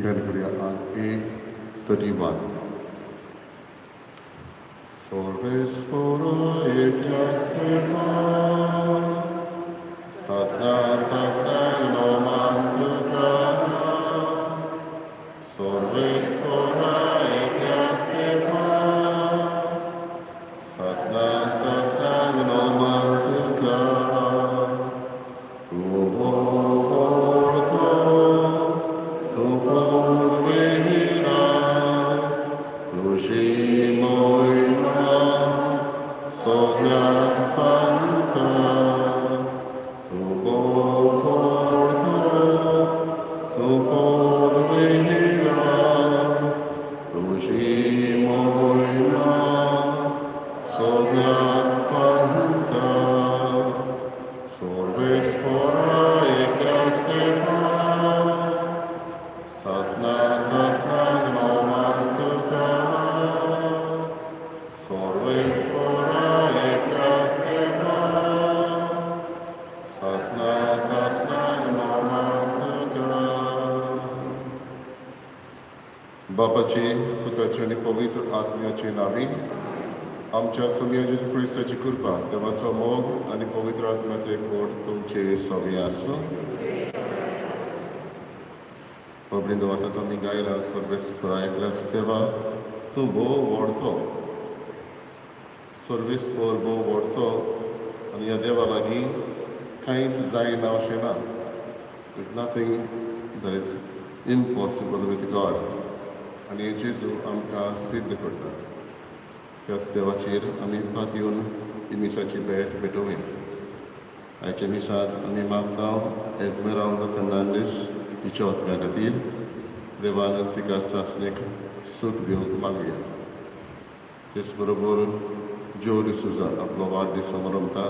गायन करूया आंक A 31. सर्वेस्पोरा एकल्या सासना सासना नोमान तुका. सर्वेस्पोरा एकल्या सासना सासना नोमान तुका. तूं व्हडतो, तूं पुर्विला, तुजी मोयमा सगळ्याक फावता. तूं व्हडतो, तूं पुर्विला, तुजी मोयमा सगळ्याक फावता. सर्वेस्पोरा एकल्या सासना सासना नोमान तुका. सर्वेस्पोरा एकल्या सासना सासना नोमान तुका. बापाचे, पुताचे आनी पवित्र आत्म्याचे नांवी. आमच्या सोमया जेजू क्रिस्ताची कृपा, देवाचो मोग आनी पवित्र आत्म्याचे एकवट तुमचे सगळे आसूं. बाबडींदो, आतां आमी गायला सर्वेस्परा एकल्यास देवा तूं भोव व्हडतो. सर्वेस्पोर भोव व्हडतो आनी ह्या देवा लागीं कांयच जायना अशें ना. Is nothing that is impossible with God. आनी हें जेजू आमकां सिद्ध करता. त्याच देवाचेर आमी पातयेवन ही मिसाची भेट भेटोवया. आयच्या मिसांत आमी मागता एजमेराल्दा फेर्नांडीस हिच्या आत्म्या खातीर. देवान तिका सासणेक सूख दिवंक मागया. तेच बरोबर ज्यो डिसुजा आपलो वाडदीस समारंभता,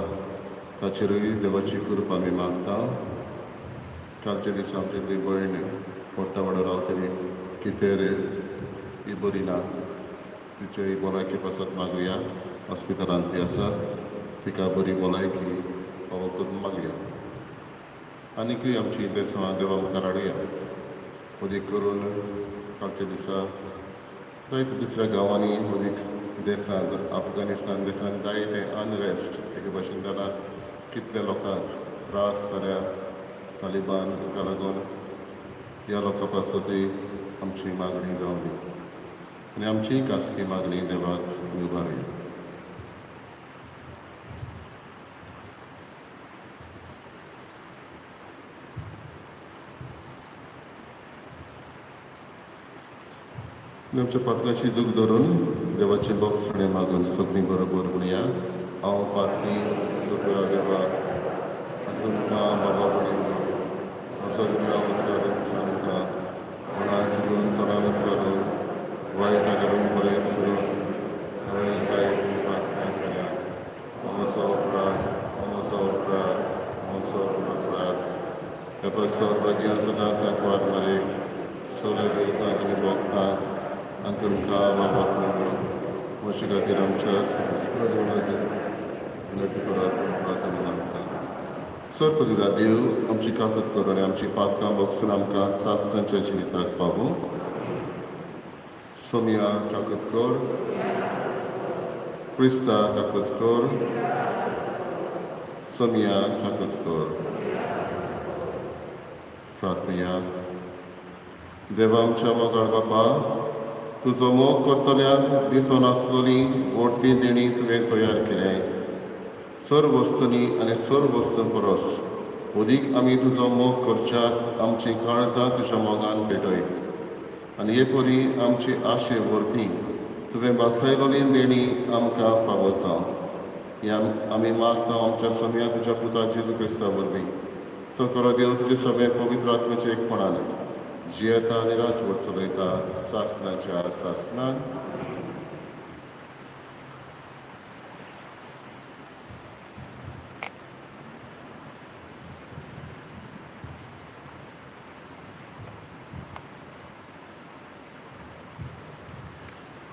ताचेरूय देवाची कृपा आमी मागता. कालच्या दिसा आमची ती भयण फोट्टा वाड्यार रावतली कितें ही बरी ना, तिचे भलायकी पासत मागुया. हॉस्पिटलांत ती आसा. तिका बरी भलायकी फावो करून मागुया. आनीकूय आमची बेसांवां देवा मुखार हाडुया. अदीक करून कालच्या दिसा जायते दुसऱ्या गांवांनी, अदीक देशांत, अफगाणिस्तान देशांत जायते अनरेस्ट एके भाशेन जाला. कितल्या लोकांक त्रास जाल्या तालिबान हांकां लागून. ह्या लोकां पासतूय आमची मागणी जावं दी आनी आमची खासगी मागणी देवाक आमी उबारुया. आनी आमच्या पातकाची दूख धरून देवाचे भोगसणे मागून सगळीं बरोबर म्हणया. हांव पातकी सगळ्या देवाक आनी तुमकां बाबा भयणींनो, म्हजो अवसर सांगता, मनान चिंतून, तोंडान उच्चारून, वायट धरून बरें सोडून हांवें जायतीं पातकां केल्या. म्हजो अपराध, म्हजो अपराध, म्हजो अपराध. ह्या पासत भाग्यान सदांच आंकवार मारयेक, सगळ्या देवतांक आनी भक्तांक आनी तुमकां बाबा भयणींनो, म्हजे खातीर आमच्या विनंती करात म्हूण प्रार्थना मागता. सर्वपदिदा देव आमची काकूत करून आनी आमची पातकां भोगसून आमकां सासणाच्या जिविताक पावूं. सोमया, काकूत कर. क्रिस्ता, काकूत कर. सोमया, काकूत कर. प्रार्थया. देवा, आमच्या मोगाळ बापा, तुजो मोग करतल्यांक दिसून आसलेली व्हडती देणी तुवें तयार केल्या. सर्व वस्तूंनी आनी सर्व वस्तूं परस अदीक आमी तुजो मोग करच्याक आमची काळजां तुज्या मोगान पेटय आनी हे परी आमची आशे व्हरती तुवें भासायलोली देणी आमकां फावो जावं. हे आमी मागता आमच्या सोमया तुज्या पुता जेजू क्रिस्ता वरवीं. तो खरो देव तुजे सगळे पवित्र आत्म्याचे एकपणान जियेता आनी राजवट चलयता सासनाच्या सासनान.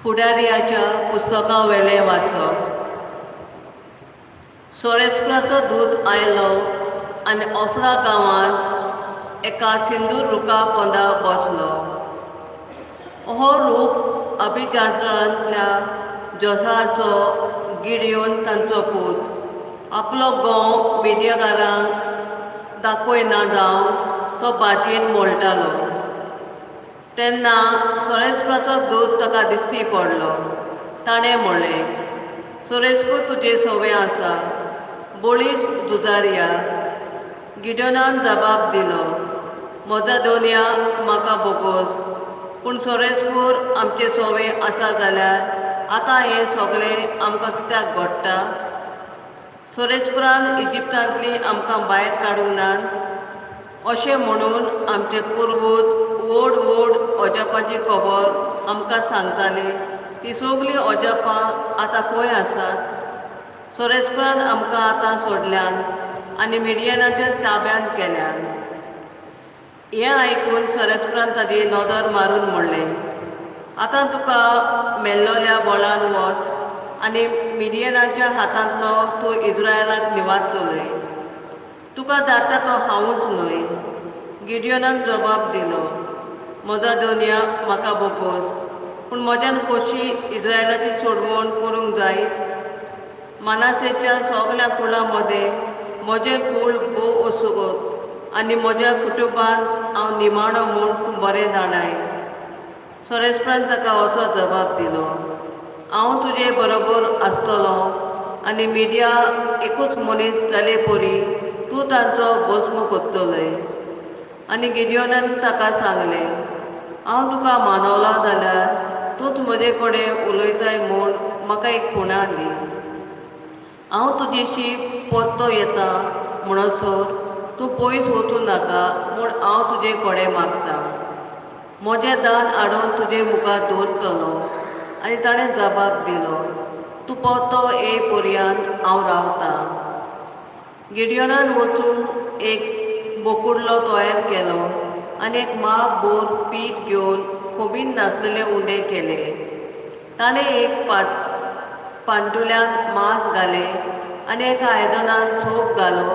फुडारयाच्या पुस्तका वेलें वाचप. सोरेस्पराचो दूत आयलो आनी ऑफ्रा गांवांत एका सिंदूर रुखा पोंदा बसलो. हो रूख अभिजात्रांतल्या जोसाचो गिडयोन तांचो पूत आपलो गोंव मिडियाकारांक दाखयना जावन तो भाटयेन मोळटालो. तेन्ना सोरेस्पराचो दूत ताका दिश्टी पडलो. ताणें म्हणलें, सोरेस्पूर तुजे सोवे आसा, बळीस झुजारया. गिडियोनान जबाब दिलो, म्हज्या दोनया म्हाका बोगोस, पूण सोरेस्पूर आमचे सोवे आसा जाल्यार आतां हें सगळें आमकां कित्याक घडटा? सोरेस्पुरान इजिप्तांतली आमकां भायर काडूंक नात अशें म्हणून आमचे पुर्वज व्हड व्हड अजापाची खबर आमकां सांगताले. ती सगळीं अजापां आतां खंय आसात? सोरेस्पुरान आमकां आतां सोडल्यान आनी मिडियनाच्या ताब्यांत केल्यान. हें आयकून सोरेस्पुरान ताजी नदर मारून म्हणलें, आतां तुका मेल्लोल्या बळान वच आनी मिडियनाच्या हातांतलो तूं इज्रायलाक निवारतलोय. तुका धाडटा तो हांवूच न्हय? गिडियोनान जबाब दिलो, म्हजो दोनया म्हाका बोगोस, पूण म्हज्यान कशी इज्रायलाची सोडवण करूंक जायत? मानासेच्या सगल्या कुळां मदें म्हजें कूळ भोव असुगत आनी म्हज्या कुटुंबांत हांव निमाणो म्हूण तूं बरें जाणाय. सोरेस्परान ताका असो जबाब दिलो, हांव तुजे बरोबर आसतलो आनी मिडिया एकूच मनीस जाले परी तूं तांचो भस्म करतलोय. आनी गिडियोनान ताका सांगलें, हांव तुका मानवलो जाल्यार तूंच म्हजे कडेन उलयताय म्हूण म्हाका एक खुणा दी. हांव तुजेशी परतो येता म्हणसर तूं पयस वचूं नाका म्हूण हांव तुजे कडेन मागतां. म्हजें दान हाडून तुजे मुखार दवरतलो. आनी ताणें जबाब दिलो, तूं परतो ये पर्यान हांव रावतां. गिडियोनान वचून एक बोकुडलो तयार केलो आनी एक माप बोर पीठ घेवन खोबीन नासलेले उंडे केले. ताणें एक पांटुल्यांत मांस घालें आनी एका आयदनान सोप घालो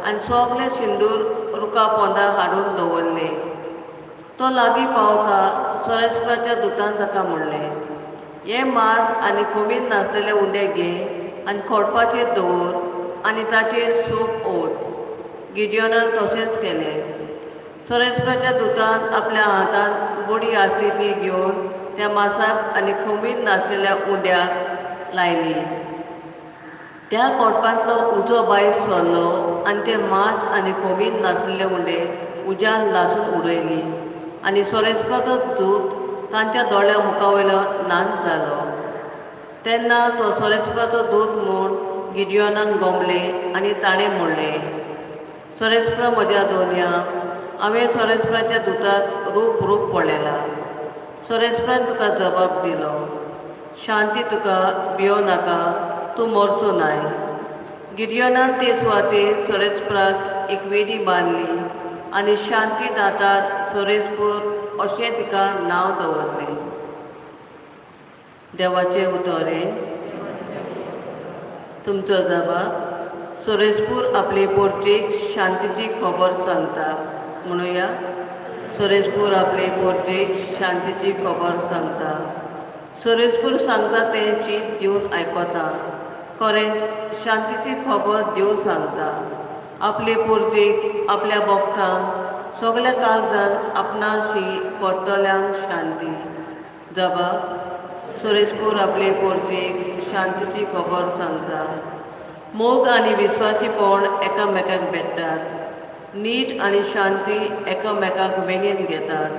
आनी सगळे सिंदूर रुखा पोंदा हाडून दवरले. तो लागीं पावता सोरेस्पराच्या दुतान ताका म्हणलें, हें मांस आनी खोबीन नासलेले उंडे घे आनी खोडपाचेर दवर आनी ताचेर सूप ओत. गिडियोनान तशेंच केलें. सोरेस्पराच्या दुतान आपल्या हातान बडी आसली ती घेवन त्या मांसाक आनी खोबीन नासलेल्या उंड्याक लायली. त्या कोटपांतलो उजो भायर सरलो आनी तें मांस आनी खोबीन नासलेले उंडे उज्यान लासून उडयली आनी सोरेस्पराचो दूत तांच्या दोळ्या मुखावयलो नाच जालो. तेन्ना तो सोरेस्पराचो दूत म्हूण गिडियोनाक गोमले आनी ताणें म्हणलें, सोरेस्परा म्हज्या दोनया, हांवें सोरेस्पराच्या दुताक रूप रूप पळयला. सोरेस्परान तुका जबाब दिलो, शांती तुका, भियो नाका, तूं मरचो नाय. गिडियोनान ते सुवातेर सोरेस्पराक एक वेदी बांदली आनी शांती दातार सोरेस्पूर अशें तिका नांव दवरलें. देवाचें उतर हें. तुमचो जबाब, सोरेस्पूर आपले पोरचेक शांतीची खबर सांगता. म्हणुया, सोरेस्पूर आपले पोरचेक शांतीची खबर सांगता. सोरेस्पूर सांगता तें चीत दिवन आयकता. खरेंच शांतीची खबर देव सांगता आपले पोरचेक, आपल्या भक्तांक, सगल्या काळजान आपणाशी परतल्यांक शांती. जबाब, सोरेस्पूर आपले पोरचेक शांतीची खबर सांगता. मोग आनी विस्वासीपण एकामेकाक भेट्टात. नीट आनी शांती एकामेकाक वेंगेन घेतात.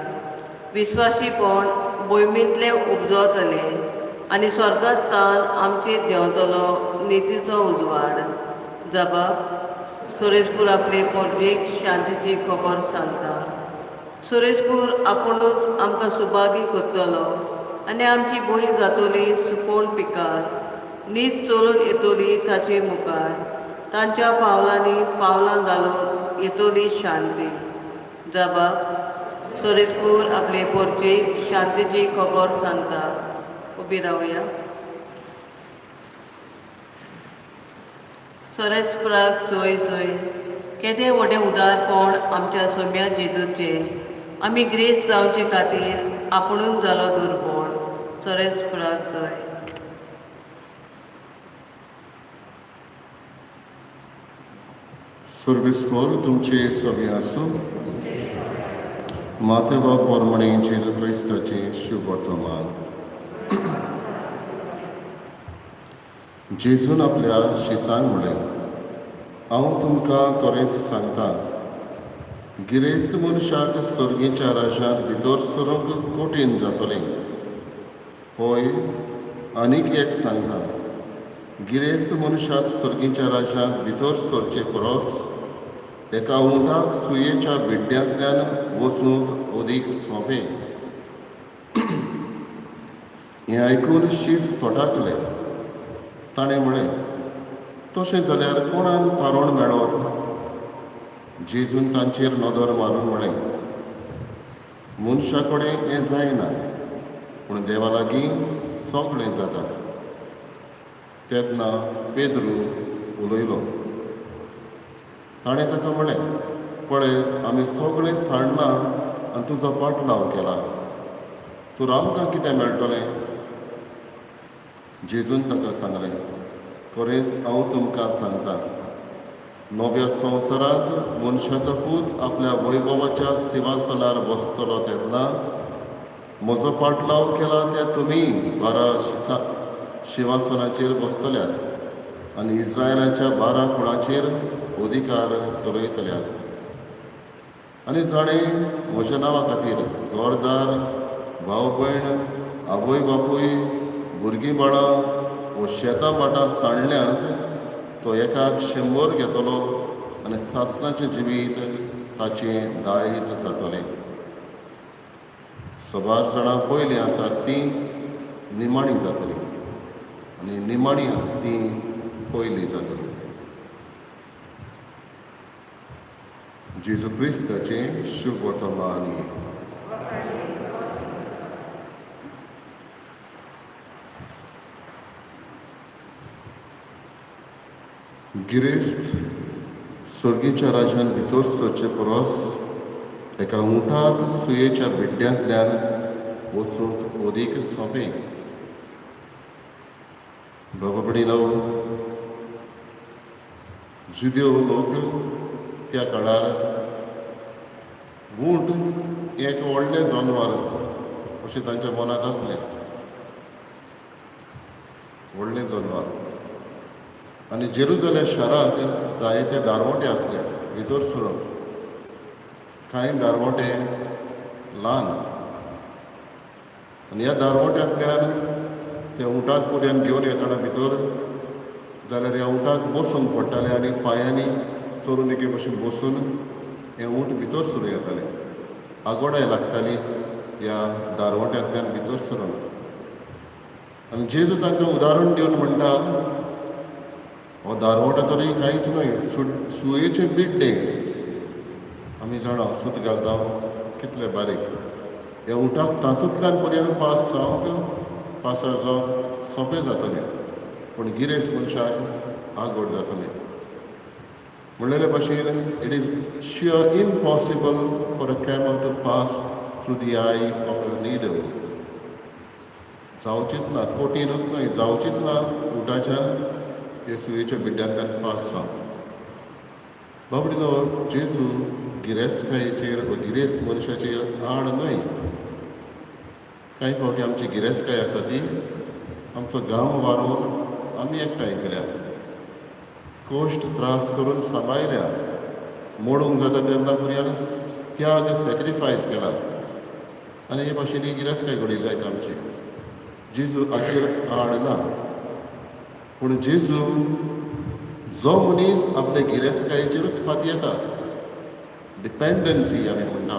विस्वासीपण भुंयमींतलें उपजतलें आनी स्वर्गांत तान आमचेर देंवतलो नितीचो उजवाड. जबाब, सोरेस्पूर आपले पोरजेक शांतीची खबर सांगता. सोरेस्पूर आपुणूच आमकां सुभागी करतलो आनी आमची भूंय जातली सुकोवन पिकार. नीत चलून येतली ताचे मुखार, तांच्या पावलांनी पावलां घालून येतली शांती. जबाब, सोरेस्पूर आपले पोरचेक शांतीची खबर सांगता. उबी रावया. सोरेस्पराक चोय चोय केदें व्हडलें उदारपण आमच्या सोम्या जेजूचें. आमी ग्रेस जावचे खातीर आपुणूच जालो दुर्बळ. सरेस्पराक जय. सर्वेस्पर तुमचे सगळे आसूं. मातेवा पोरमणे जेजू क्रिस्ताचें शुभवर्तमान. जेजून आपल्या शिसांक म्हणलें, हांव तुमकां खरेंच सांगता, गिरेस्त मनशाक सर्गीच्या राज्यांत भितर सरूंक कठीण जातलें. हय, आनीक एक सांगता, गिरेस्त मनशाक सर्गीच्या राज्यांत भितर सरचे परस एका उंटाक सुयेच्या बिड्ड्यांतल्यान वचूंक अदीक सोंपें. हें आयकून शीस थोटाकले. ताणें म्हळें, तशें जाल्यार कोणाक तारण मेळत? जेजून तांचेर नदर मारून म्हळें, मनशा कडेन हें जायना, पूण देवा लागीं सगळें जाता. तेन्ना पेद्रू उलयलो. ताणें ताका म्हळें, पळय, आमी सगळें सांडलां आनी तुजो पाटलाव केला, तर आमकां कितें मेळटलें? जेजून ताका सांगलें, खरेंच हांव तुमकां सांगता, नव्या संवसारांत मनशाचो पूत आपल्या वैभवाच्या सिंहासनार बसतलो तेन्ना म्हजो पाटलाव केला त्या तुमी 12 शिंवासनाचेर बसतल्यात आनी इस्रायलाच्या 12 कुळाचेर अधिकार चलयतल्यात. आनी जाणें म्हज्या नांवा खातीर घरदार, भाव भयण, आवय बापूय, भुरगीं बाळां वो शेतां भाटां सांडल्यांत तो एकाक 100 घेतलो आनी सासणाचें जिवीत ताचें दायज जातलें. सबार जाणां पयलीं आसात तीं निमाणी जातलीं आनी निमाणी तीं पयलीं जातलीं. जेजू क्रिस्ताचें शुभवर्तमान. गिरेस्त सर्गीच्या राज्यान भितर सरचे परस एका उंटाक सुयेच्या बिड्ड्यांतल्यान वचूंक अदीक सोंपें. बाबा भयणीनो, जुदेव लोक त्या काळार उंट एक व्हडलें जनवर अशें तांच्या मनांत आसलें, व्हडलें जनवर. आनी जेरुजलेम शाराक जायते दारवटे आसले भितर सरून. कांय दारवटे ल्हान आनी ह्या दारवट्यांतल्यान ते उंटाक पर्यंत घेवन येतना भितर जाल्यार ह्या उंटाक बसूंक पडटालें आनी पांयांनी चोरून एके भशेन बसून हे उंट भितर सरूं येताले. आगोडाय लागताली ह्या दारवट्यांतल्यान भितर सरून. आनी जेजू तांकां उदाहरण दिवन म्हणटा, हो दारवटो तरी कांयच न्हय, सुयेचें बिड्डें. आमी जाणा सूत घालता कितलें बारीक. ह्या उंटाक तातूंतल्यान पर्यंत पास जावंक, पासार जावंक सोंपें जातलें, पूण गिरेस्त मनशाक आगोड जातलें. म्हणलेले भाशेन, it is sheer impossible for a camel to pass through the eye of a needle. जावचीच ना, कठीणूच न्हय, जावचीच ना उंटाच्यान हे सुयेच्या बिड्ड्यांतल्यान पास जावंक. बाबडीनो, जेजू गिरेस्तकायेचेर वा गिरेस्त मनशाचेर आड न्हय. कांय फावटी आमची गिरेस्तकाय आसा ती आमचो घाम वारोवन आमी एकठांय केल्या, कश्ट त्रास करून सांबाळल्या, मोडूंक जाता तेन्ना पर्यंत त्याग सॅक्रिफायस केला आनी हे भाशेन ही गिरेस्तकाय घडयली जायत आमची. जेजू हाचेर आड ना, पूण जेजू जो मनीस आपले गिरेस्तकायेचेरूच पातयेता, डिपेंडन्सी आमी म्हणटा,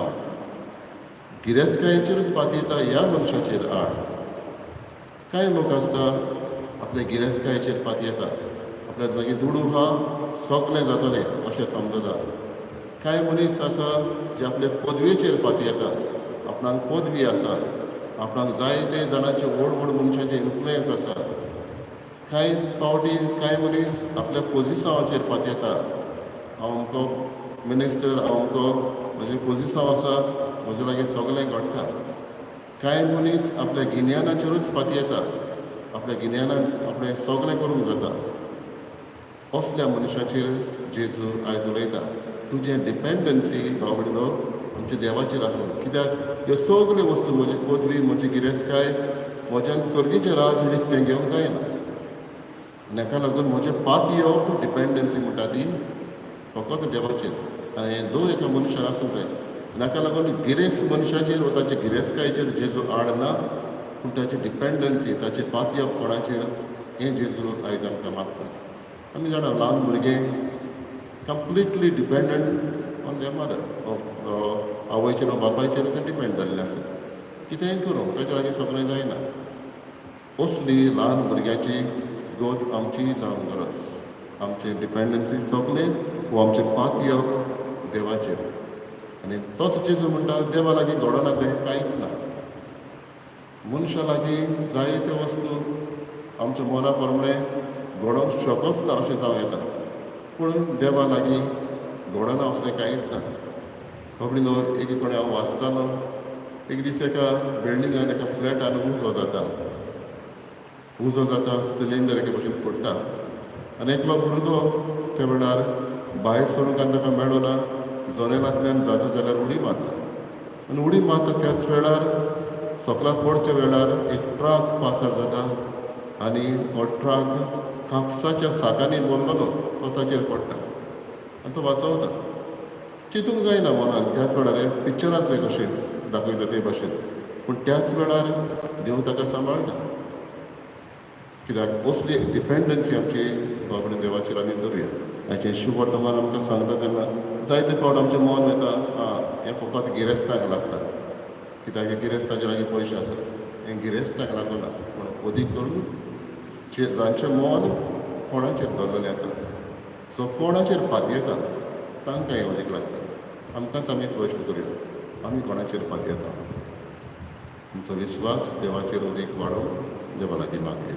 गिरेस्तकायेचेरूच पातयेता, ह्या मनशाचेर आड. कांय लोक आसता आपले गिरेस्तकायेचेर पातयेता, आपल्या लागीं दुडू आहा सगळें जातलें अशें समजता. कांय मनीस आसा जे आपले पदवेचेर पातयेता, आपणाक पदवी आसा, आपणाक जायते जाणांचे व्हड व्हड मनशांचे इन्फ्लुयन्स आसा. कांय फावटी कांय मनीस आपल्या पोजिसांवाचेर पातयेता, हांव अमको मिनिस्टर, हांव अमको, म्हजें पोजिसांव आसा, म्हजे लागीं सगळें घडटा. कांय मनीस आपल्या गिन्यानाचेरूच पातयेता, आपल्या गिन्यानान आपलें सगळें करूंक जाता. असल्या मनशाचेर जेजू आयज उलयता. तुजें डिपेंडन्सी भाव भयणीनो आमच्या देवाचेर आसूं. कित्याक ह्यो सगल्यो वस्तू, म्हजी पदवी, म्हजी गिरेस्तकाय म्हज्यान स्वर्गीचें राज विकतें घेवंक जायना. आनी हाका लागून म्हजें पातयेवप, डिपेंडन्सी म्हणटा ती फकत देवाचेर. आनी हें दर एका मनशान आसूंक जाय. आनी हाका लागून गिरेस्त मनशाचेर वा ताचे गिरेस्तकायेचेर जेजू आड ना, पूण ताची डिपेंडन्सी, ताचें पातयेवप कोणाचेर हें जेजू आयज आमकां मागता. आमी जाणा, ल्हान भुरगें completely dependent on their mother, आवयचेर वा बापायचेर तें डिपेंड जाल्लें आसा. कितेंय करूं ताच्या लागीं सगळें जायना. असली ल्हान भुरग्याची गत आमची जावंक गरज. आमची डिपेंडन्सी सगळें वो आमचें पातयेवप देवाचेर. आनी तोच जेजू म्हणटा, देवा लागीं घडना तें कांयच ना. मनशा लागीं जायत्यो वस्तू आमच्या मना प्रमाणें घडोवंक शकच ना अशें जावं येता, पूण देवा लागीं घडना असलें कांयच ना. बाबडीनो, एके कडेन हांव वाचतालो, एक दीस एका बिल्डिंगान एका फ्लॅटान उजो जाता. उजो जाता, सिलिंडर एके भशेन फुट्टा आनी एकलो भुरगो त्या वेळार भायर सरूंक आनी ताका मेळना, जनेलांतल्यान जाता जाल्यार उडी मारता. आनी उडी मारता त्याच वेळार सकला पडच्या वेळार एक ट्रक पासार जाता आनी हो ट्रक कापसाच्या साकांनी भरलेलो, तो ताचेर पडटा आनी तो वाचवता. चिंतूंक जायना मनान त्याच वेळार, हें पिक्चरांतलें कशें दाखयता ते भाशेन, पूण त्याच वेळार देव ताका सांबाळटा. कित्याक असली डिपेंडन्सी आमची बाबडे देवाचेर आमी धरुया. हाचें शुभवर्तमान आमकां सांगता तेन्ना जायते फावट आमचें मन वता, आं हें फकत गिरेस्तांक लागता, कित्याक हे गिरेस्ताचे लागीं पयशे आसा. हें गिरेस्तांक लागना, पूण अदीक करून जांचें मन कोणाचेर दवरलेलें आसा, जो कोणाचेर पातयेता तांकां हें अदीक लागता. आमकांच आमी प्रश्न करुया, आमी कोणाचेर पातयेता? आमचो विस्वास देवाचेर अदीक वाडोवंक देवा लागीं मागया.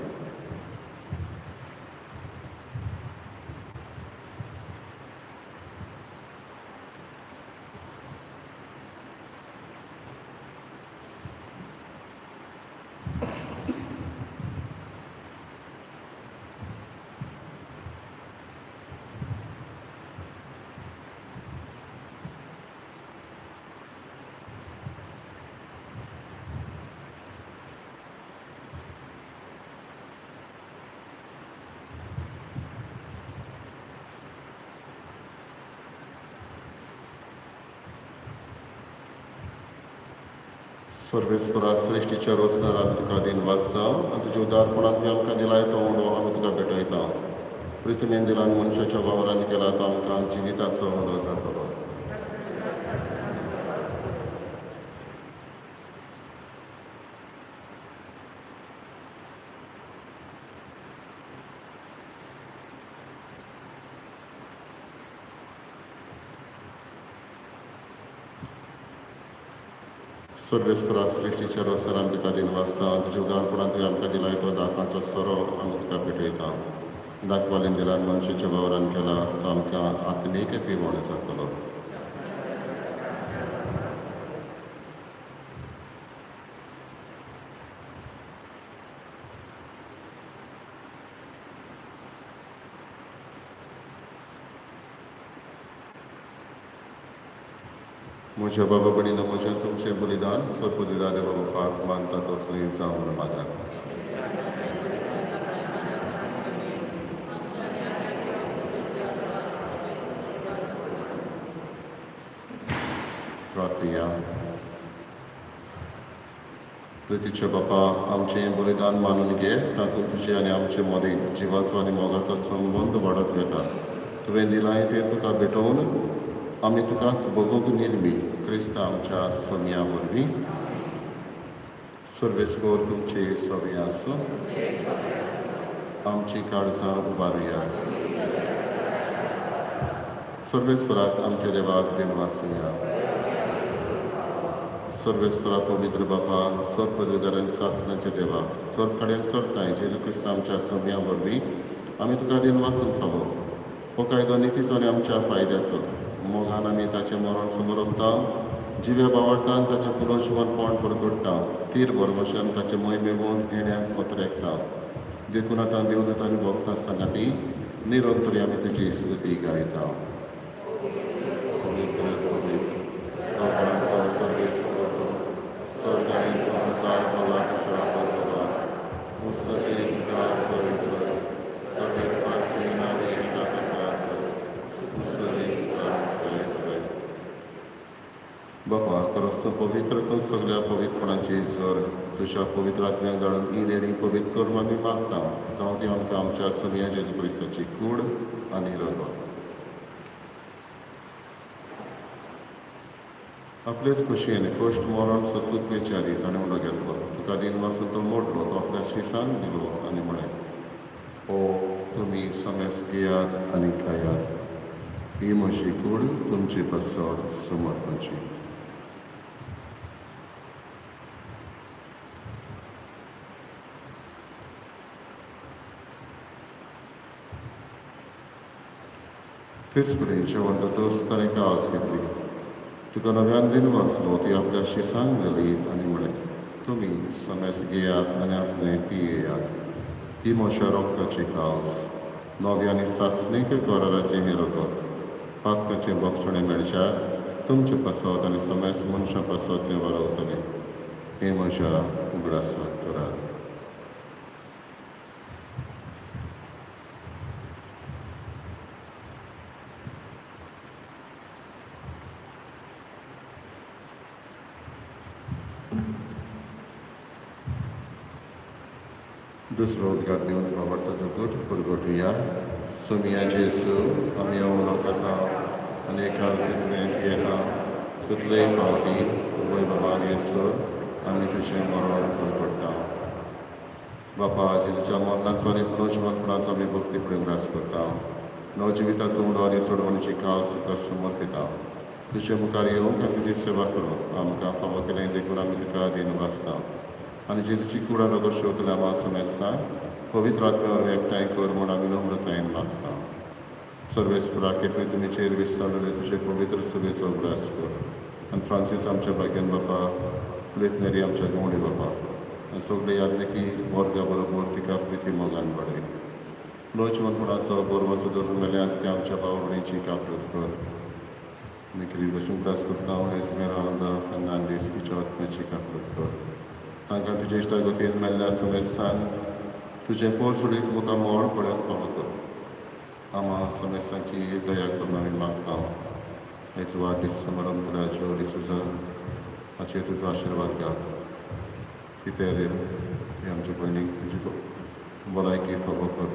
सर्वेस्परा, सृश्टीच्या रचणार आमी तुका दिनवास जावं आनी तुज्या उदारपणांत तुवें आमकां दिलाय तो उंडो आमी तुका भेटयता. प्रितमेन दिला मनशाच्या वावरान केला तो आमकां जिविताचो उंडो जातलो. सर्वेस्परा, सृश्टीच्या रचणार आमी तुका दिनवासता, तुज्या उदारपणांत तुवें आमकां दिलाय तो दाकांचो सोरो आमी तुका भेटयता. दाखवालीन दिला मनशाच्या वावरान केला तो आमकां आत्मीक पिवण जातलो. म्हज्या बाबा भयणीनो, म्हज्या तुमचें बलिदान सर्पदिदा देवा बापाक मानता तसलें जावं म्हूण मागात. प्रार्थया. प्रितीचे बापा, आमचें बलिदान मानून घे, तातूंत तुजे आनी आमचे मदीं जिवाचो आनी मोगाचो संबंद वाडत वता. तुवें दिलाय तें तुका भेटोवन आमी तुकाच भोगूंक निर्मी, क्रिस्त आमच्या सोमया वरवीं. सर्वेस्पर तुमचे सोबी आसूं. आमची काळजां उबारुया. सर्वेस्पराक आमच्या देवाक दिनवासुया. सर्वेस्परा, पवित्र बापा, सर्व आनी सासणाचे देवा, सर्व कडेन सरताय जेजू क्रिस्त आमच्या सोमया वरवीं आमी तुका दिनवासूंक फावो. हो कायदो नितीचो आनी आमच्या फायद्याचो. मोगान आमी ताचें मरण समरमता, जिव्या बावडटान ताचें पुनर्जिवनपण परगट्टा, तीर भरवशान ताचें मोहिमेवंत येण्याक अतरेकता. देखून आतां देवदूत आनी भक्तां सांगाती निरंतर आमी तुजी स्तुती गायता. पवित्र पवित्र आपणाचो सर्वेस्पर, स्वर्ग आनी संवसार भरला तुज्या वैभवान. उत्सर्गे तुका जय जय, सर्वेस्पराचे नांवे येता ताका जय, उत्सर्गे तुका जय जय. बापा, खरोच पवित्र तूं सगल्या पवित्रपणाची जर तुज्या पवित्र आत्म्याक धाडून ही देणी पवित्र करून आमी मागता, जावं ती आमकां आमच्या सोमया जेजू क्रिस्ताची कूड आनी रगत. आपलेच खोशयेन कश्ट मरण सोसूक वेचे आदी ताणें उलो घेतलो. तुका दिन वाचून तो मोडलो, तो आपल्या शिसान दिलो आनी म्हळें, ओ तुमी समेस घेयात आनी खायात, ही म्हजी कूड तुमचे पासत समर्पणची. तेच परी जेवण जातच ताणें कास घेतली, तुका नव्यान दिन वाचलो, ती आपल्या शिसान दिली आनी म्हळें, तुमी समेस घेयात आनी आपलें पियेयात, ही म्हज्या रोगताची कास, नव्या आनी सासणीक कराराचें हें रगत, पातकाचें बक्षणें मेळच्यार तुमचे पासत आनी समेस मनशां पासत तें वरवतलें. हें म्हज्या उगडासाक करात. दुसरो उद्गार दिवन बाबार्थाचो गट परगटुया. सोमिया जेसू, आमी उलो खाता आनी एका पियेता तितलेय पावटी वय बाबा येसर आमी तुजें मरण परगट्टा. बापा, जेजूच्या मरणाचो आनी पुनर्जिवनपणाचो आमी भक्ती उगडास करता. नवजिविताचो उंडो आनी सोडवणीची कास तुका समर्पिता. तुजे मुखार येवंक आनी तुजी सेवा करूंक आमकां फावो केलें देखून आमी तुका दिन वाचता. आनी जेजूची कूड आनी रगत शेवतल्या आमा समेस्ता पवित्र आत्म्या वरवीं एकठांय कर म्हूण आमी नम्रतायेन मागता. सर्वेस्परा, केपरी तुमीचेर विसरलेले तुजे पवित्र सभेचो उगडास कर आनी फ्रांसीस आमच्या भाग्यान बापा, फिलीप नेरी आमच्या गवणी बापा आनी सगळे यादनिकी वर्गा बरोबर तिका प्रिती मोगान वाडय. नवजिवनपणाचो बरोबर धरून मेल्यात ते आमच्या भाव भयणीची काकळूत कर. आमी कितें भशेन उगडास करता एस्मेराल्दा फर्नांडीस हिच्या आत्म्याची काकळूत कर. तांकां तुजे इश्टागतीन मेल्ल्या समेस्तांक तुजें पोरसुडीत मुखार मोड पळोवंक फावो कर. आमा समेस्तांची दया करून आमी मागता. आयज वाडदीस समारंभ ज्यो डिसुजा हाचेर तुजो आशिर्वाद घाल. कितें रे हे आमचे भयणीक तुजी भलायकी फावो कर.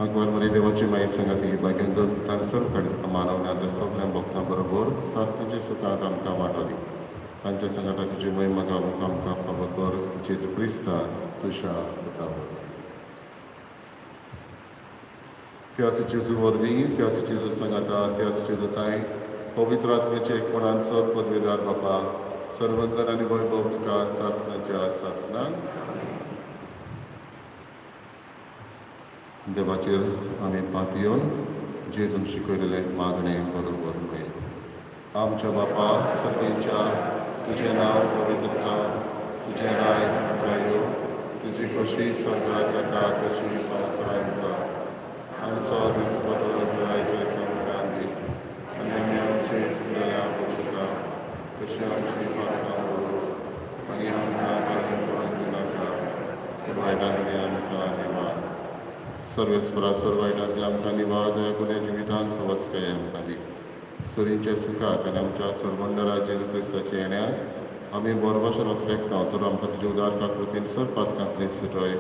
आंकवार मरे देवाची माई सांगाती भाग्यान दोन तांणी सर्व कडेन मानवना आतां सगळ्या भक्तां बरोबर सासणाच्या सुखांत आमकां वांटो दी. तांच्या सांगाता तुजी महिमा गावूंक आमकां फावो कर. जेजू क्रिस्ता तुज्या पुता वरवीं. त्याच जेजू वरवीं, त्याच जेजू सांगाता, त्याच जेजू ताय पवित्र आत्म्याचे एकपणान सर पदवेदार बापा, सर्वंदन आनी वैभव तुका सासणाच्या सासणाक. देवाचेर आमी पातयेवन जेजून शिकयलेलें मागणें बरोबर न्हय. आमच्या बापा सगळींच्या, तुजें नांव पवित्र जावं, तुजें रायज तुका येवं, तुजी कशी स्वर्गात जाता तशी संवसारांत जावं. आमचो दिसपटो आयज आमकां दी आनी आमी आमचे चुकलेल्या पोशता तशी आमची पातकां मोडूस आनी आमकां तांणी पडून दिनाका, पूण वायटांतली आमकां निवार. सर्वेस्परा, सर्व वायटांतली आमकां निवार, दया गुण्या जिवितान सवस्काय आमकां दी. सुरींच्या सुखाक आनी आमच्या सर्वंडरा जेजू क्रिस्ताच्या येण्याक आमी बरोबर अतरेकता. तर आमकां तुजे उदार काकृतीन सर्व पातकांतली सुटय,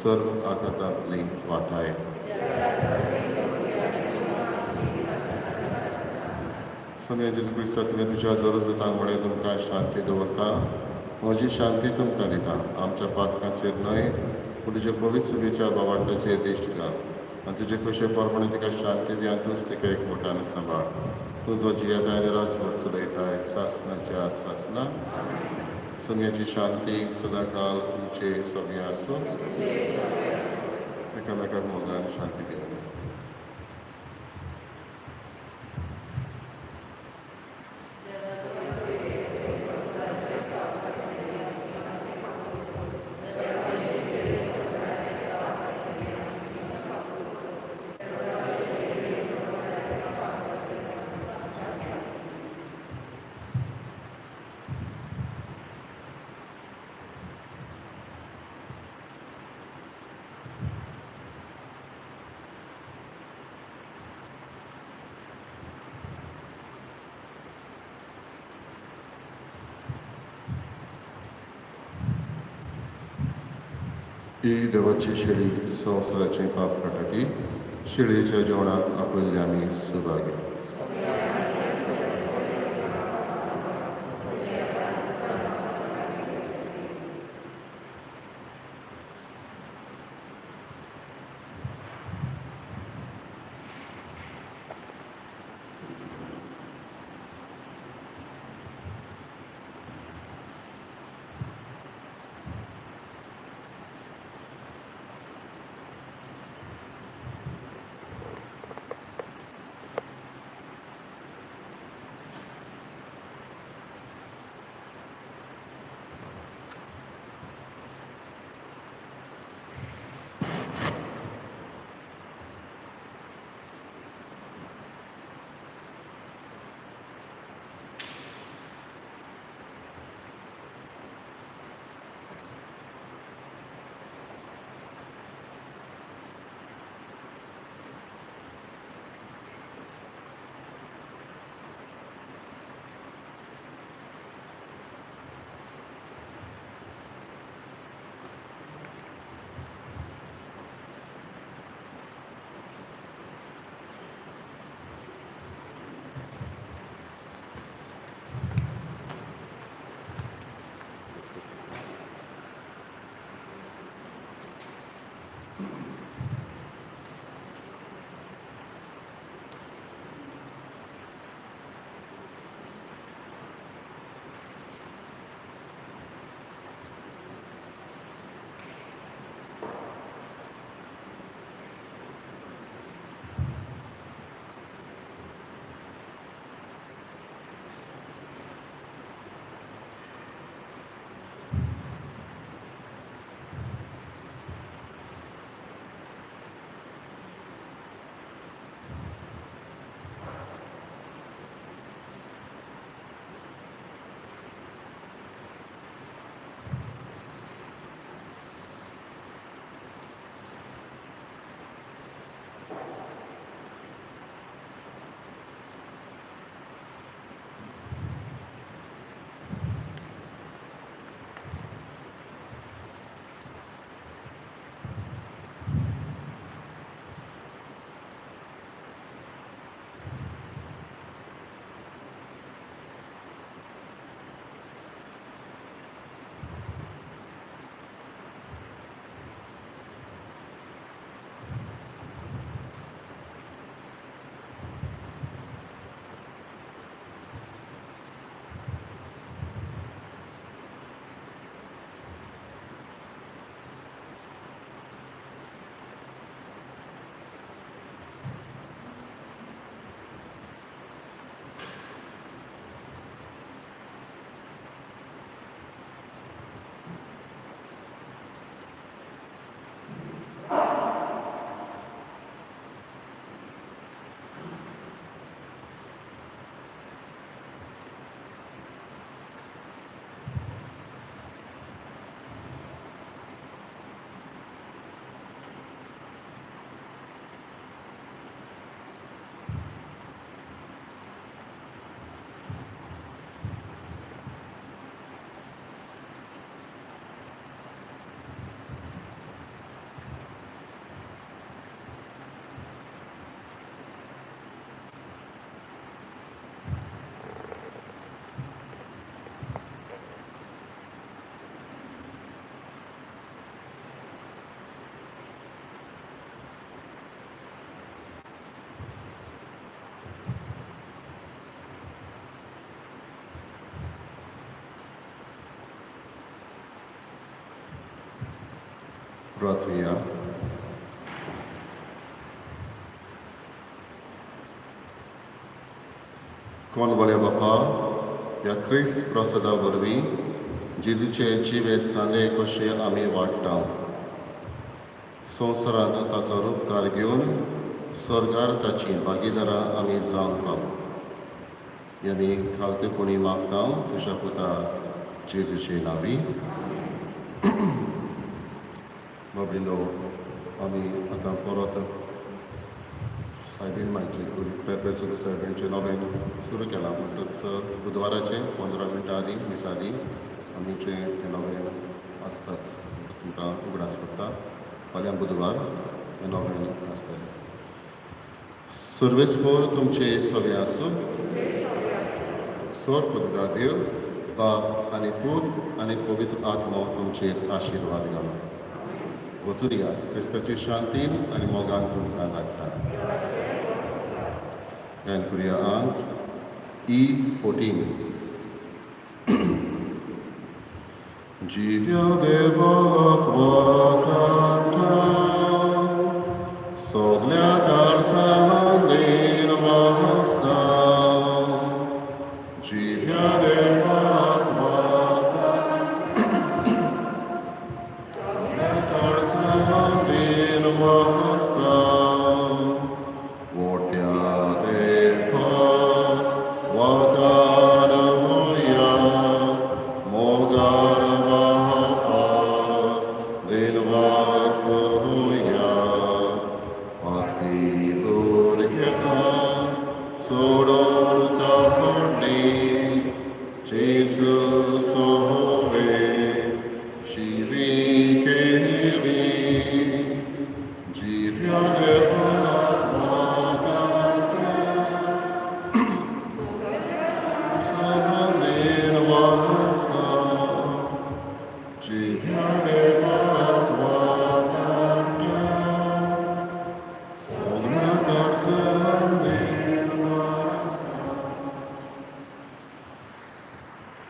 सर्व आघातांतली वाटाय. सोनिया जेजू क्रिस्ता, तुवें तुज्या दरुतांक म्हळें, तुमकां शांती दवरता, म्हजी शांती तुमकां दिता. आमच्या पातकांचेर न्हय पूण तुज्या पवित्र सुबेच्या बाबार्थाचेर दिश्ट घाल आनी तुजे कशे प्रमाणे तिका शांती दी आनी तूंच तिका एकवटान सांबाळ. तूं जो जियेताय आनी राजवट चलयताय सासणाच्या सासणाक. सोनियाची शांती सदांकाल तुमचे सगळें आसूं. एकामेकाक मोगान शांती दिवया. ही देवाची शेळी संवसाराचें पाप काडटा ती शेळयेच्या जेवणाक आपयल्ले आमी सभागी. प्रार्थुया. कोण बरे बापा, ह्या क्रिस्त प्रसादा वरवीं जेजूचे जिवे सांदे कशे आमी वाडटा, संवसारांत ताचो रुपकार घेवन स्वर्गार ताची भागीदारां आमी जावंक पाव. आमी खालतेपणी मागता तुज्या पुता जेजूचे नांवी. बाबडिनो, आमी आतां परत सायबीण मायचें पेरपेर सायबीणचें नवें सुरू केलां. म्हणटच बुधवाराचें 15 मिनटां आदीं, मिसा आदीं आमचें हें नवें आसताच. तुमकां उगडास पडटा. फाल्यां बुधवार हें नोवेन आसतलें. सर्वेस्पोर तुमचे सगळे आसूं. सोर पुतगा देव बाप आनी पूत आनी पवित्र आत्मो तुमचेर आशिर्वाद घालूं. वचून यात. क्रिस्ताचे शांतीन आनी मोगान तुमकां धाडटा. गायन करुया आंक E 14. जिव्या देवाक.